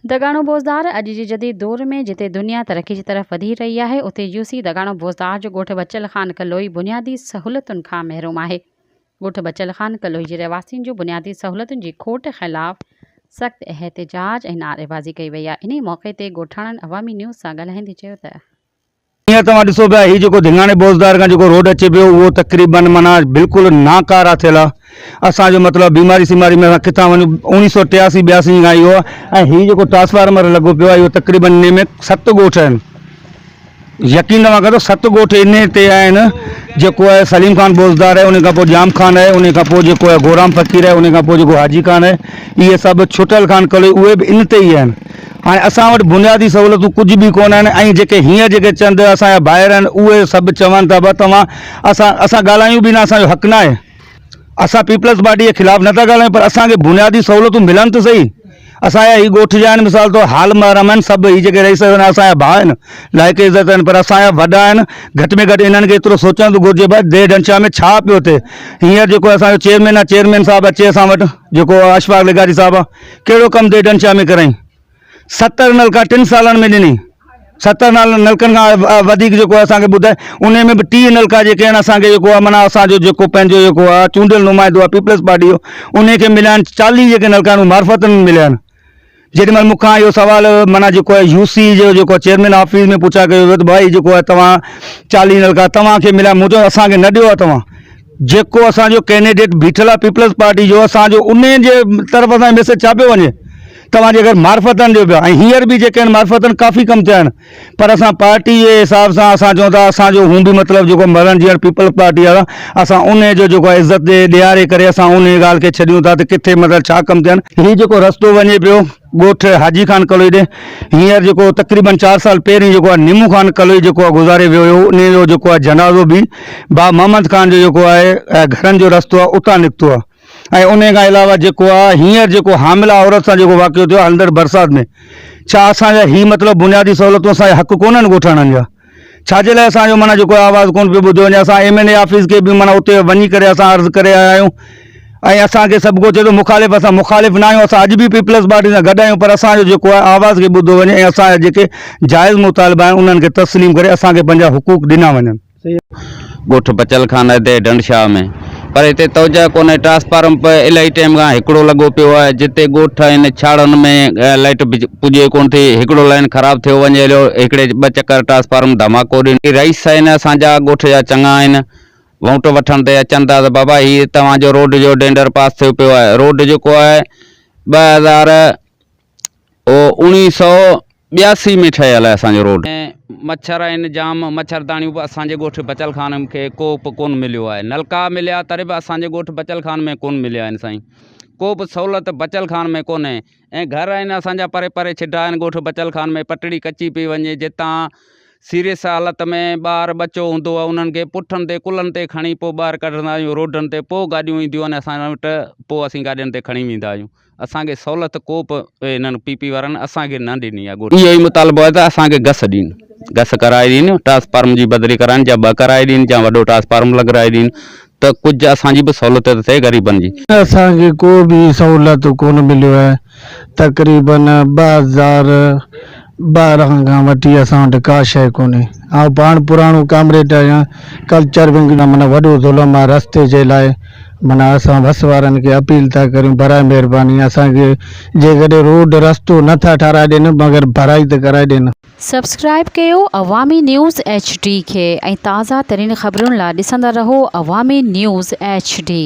دڳاڻو بوزدار، اڄ جي جديد دور ۾ جتي دنيا ترقي جي طرف وڌي رهي آهي اتي يوسي دڳاڻو بوزدار جو ڳوٺ بچل خان ڪلوئي بنيادي سهولتن کان محروم آهي. ڳوٺ بچل خان ڪلوئي جي رهواسين جو بنيادي سهولتن جي کوٽ خلاف سخت احتجاج ۽ نعريبازي ڪئي وئي آهي. انهي موقعي تي ڳوٺاڻن عوامي نيوز سان ڳالهائيندي چيو ته. هينئر توهان ڏسو پيا هي جيڪو ڌڱاڻي بوزدار کان جيڪو روڊ اچي پيو اهو تقريبن معنيٰ بلڪل ناڪاره ٿيل آهي اسان جو مطلب بيماري سيماري ۾ اسان ڪٿان وڃون اوڻيهه سو ٽياسي ٻياسي کان اهو آهي ۽ هي جيڪو ٽرانسفارمر لڳو پيو آهي اهو تقريبن انهي ۾ ست ڳوٺ آهن يقين توهان ڪندو ست ڳوٺ انهي تي آهن جيڪو آهي سليم خان بوزدار آهي ان کان پوء ڄام خان آهي ان کان پوء جيڪو آهي گورام فقير آهي ان کان پوء جيڪو حاجي خان آهي اهي سڀ ڇٽل خان ڪلوئي اهي به ان تي ئي آهن هاڻي اسان وٽ بنيادي سهولتون ڪجهه به ڪونه آهن ۽ جيڪي هينئر جيڪي چند اسان جا ڀائر آهن اهي سڀ چون ٿا بس توهان اسان اسان ڳالهايون به نه اسان جو حق نه آهي اسان پيپلز پارٽي جي خلاف نٿا ڳالهايون پر اسان کي بنيادي سهولتون ملن ته سهي اسان جا هي ڳوٺ جا آهن مثال طور حال محرم آهن سڀ هي جيڪي رئيس آهن اسان جا ڀاء آهن لائق عزت آهن پر اسان جا وڏا آهن گهٽ ۾ گهٽ انهن کي ايترو سوچڻ ته گهرجي ڀاء ديهه ڊنشا ۾ ڇا پيو ٿئي هينئر جيڪو اسان جو چيئرمين آهي چيئرمين صاحب اچي اسان وٽ جيڪو اشفاق لغاري صاحب آهي ڪهڙو ڪم the ڊنشا ۾ ڪرائين؟ 70 نلڪا ٽن سالن ۾ ڏني. 70 نلڪن کان وڌيڪ جيڪو آهي اسان کي ٻڌائي انهي ۾ به 30 نلڪا جيڪي آهن اسان کي جيڪو آهي معنيٰ اسان جو جيڪو پنهنجو جيڪو آهي چونڊيل نمائندو آهي پيپلز پارٽي جو انهي کي مليا آهن 40 جيڪي نلڪا آهن اهي معرفتن مليا آهن. جيڏي مهل مون کان اهو سوال معنيٰ جيڪو آهي يو سي جو جيڪو چيئرمين آفيس ۾ پڇا ڪيو ويو ته ڀائي جيڪو آهي توهان 40 نلڪا توهان کي مليا مون چيو اسان کي نه ڏيو آهي توهان جيڪو اسان جو ڪينڊيڊيٽ بيٺل آهي پيپلز پارٽي جو اسان جو انهي جي طرف اسان جو ميسيج ڇا پيو وڃي توهان جي اگر معرفتن ڏيو پيا ۽ هينئر به جيڪي آهن معرفتن ڪافي ڪم ٿيا آهن پر اسان پارٽي جي حساب سان اسان چئون ٿا اسان جو هون به مطلب جيڪو مرڻ جيئڻ پيپلز پارٽي وارا اسان انهي جو جيڪو آهي عزت ڏياري ڪري اسان انهي ڳالهه کي ڇڏيون ٿا ته ڪٿي مطلب ڇا ڪم ٿيا آهن هي جيڪو رستو وڃي پيو ڳوٺ حاجي خان ڪلوئي ڏي هينئر جيڪو تقريبن چار سال پهرين جيڪو آهي نيمو خان ڪلوئي جيڪو آهي گذاري ويو هيو انهي جو جيڪو آهي جنازو به ڀاء محمد خان جو جيڪو آهي گهرن جو رستو آهي اتان نڪتو آهي ۽ انهي کان علاوه جيڪو آهي هينئر جيڪو حامله عورت سان جيڪو واقعو ٿيو آهي هلندڙ برسات ۾ ڇا اسان جا هي مطلب بنيادي سهولتون اسان جا حق ڪونهن ڳوٺاڻن جا ڇا جي لاء اسان جو معنيٰ جيڪو آواز ڪونه پيو ٻڌو وڃي اسان ايم اين اي آفيس کي به معنيٰ اتي وڃي ڪري اسان عرض ڪري آيا آهيون ۽ اسان کي سڀ ڪو چئي ٿو مخالف اسان مخالف نه آهيون اسان اڄ به پيپلز پارٽي سان گڏ آهيون پر اسان جو جيڪو آهي آواز کي ٻڌو وڃي ۽ اسان جا جيڪي جائز مطالبا آهن انهن کي تسليم ڪري اسان کي پنهنجا حقوق ڏنا وڃن. ڳوٺ بچل خان ادي ڍنڍ شاهه ۾ پر هتي توجهه ڪونهي ٽرانسفارم به الاهي ٽيم کان هڪڙو لڳو پيو آهي جتي ڳوٺ آهن ڇاڙن ۾ لائٽ پڄي ڪونه ٿي هڪڙو لائن خراب ٿيو وڃي هليو هڪڙي ٻه چڪر ٽرانسفارم ڌماڪو ڏنو رئيس آهن اسان جا ڳوٺ جا چڱا آهن ووٽ وٺڻ تي اچن ٿا ته بابا هي توهان جو روڊ جو ڊينڊر پاس ٿيو پيو آهي روڊ جيڪو آهي 2000 اوڻيهه سو 82 ۾ ٺهيل آهي اسان جو روڊ. مڇر آهن جام مڇرداڻيون به اسان جي ڳوٺ بچل خان کي ڪو به ڪونه مليو آهي نلڪا مليا تڏهن به اسان جي ڳوٺ بچل خان ۾ ڪونه مليا آهن سائين ڪو به سهولت بچل خان ۾ ڪونهي ۽ گهر آهن اسان جا پري پري ڇڊا آهن ڳوٺ بچل خان ۾ پٽڙي ڪچي پئي وڃي جتان سيريس حالت ۾ ٻار ٻچو هوندو آهي انهن کي پٺن تي ڪلهن تي کڻي پوء ٻاهر ڪڍندا آهيون روڊن تي پوء گاڏيون اينديون آهن اسان وٽ پوء اسين گاڏين تي کڻي ويندا آهيون اسان کي سهولت ڪو به هنن پي پي وارن اسان کي نه ڏني آهي ڳوٺ. اهو ئي مطالبو آهي ته اسان کي گس ڏين گس ڪرائي ڏين ٽرانسفارم جي بدلي ڪرائين يا ٻه ڪرائي ڏين يا وڏو ٽرانسفارم لڳرائي ڏين ته ڪجهه اسان جي به سهولت ته ٿئي غريبن جي. اسان کي ڪو به سهولت ڪونه مليو آهي تقريبن 2012 کان وٺي اسان وٽ ڪا شيء ڪونهي آئون پاڻ پراڻو ڪامريڊ آهيان ڪلچر ونگ معنيٰ وڏو ظلم آهي رستي جي لاء معنيٰ اسان وس وارن کي اپيل ٿا ڪريون براء مهرباني اسان کي جيڪڏهن روڊ رستو نه ٿا ٺاراهي ڏين مگر ڀرائي ته ڪرائي ڏين. سبسڪرائيب ڪيو عوامي نيوز ايڇ ڊي کي ۽ تازه ترين خبرن لا ڏسندا رهو عوامي نيوز ايڇ ڊي.